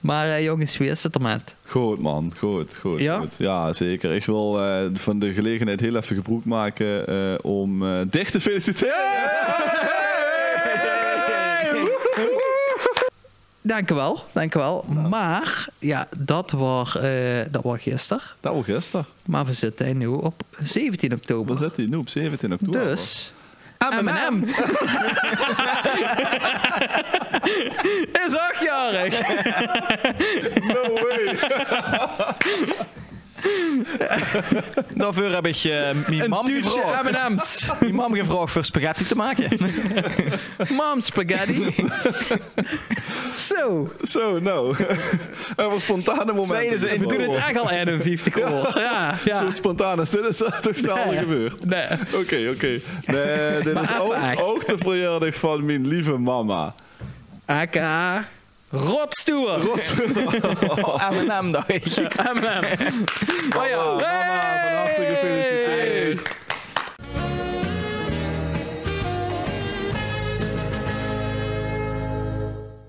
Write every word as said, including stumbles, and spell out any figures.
Mer eh, jónges, wie is 't d'rmèt? Good, man. Good, good, good. Jao, zeker. Ich wil eh, van de gelegenheid hiel effe gebroek make eh, óm eh, dich te feliciteren. Dank uch waal, dank uch waal. Mer jao, dat waor, eh, dat waor gister. Dat waor gister. Mer veer zitte noe op zeventien oktober. Veer zitte noe op zeventien oktober. Dus M en M. M en M. Is ouch jaorig. No way. Daoveur höb ich eh, mien mam gevraog. Ein tuutje M en M's. Mien mam gevraog veur spaghetti te make. Mam spaghetti. Zo. Zo, nou. Ein spontane moment. Zagte ze, veer doon 't ech al einenvieftig jaor. Jao, jao. Zoe spontaan es dit is dat toch zelden gebeurd. Nae. Oké, oké. Nae, dit is ouch, ouch de verjaordaag van mien lieve mama. A K A Rotstoer. Rotstoer. M en M, dach ich. M en M. Oh jao. Mama, van harte gefeliciteerd.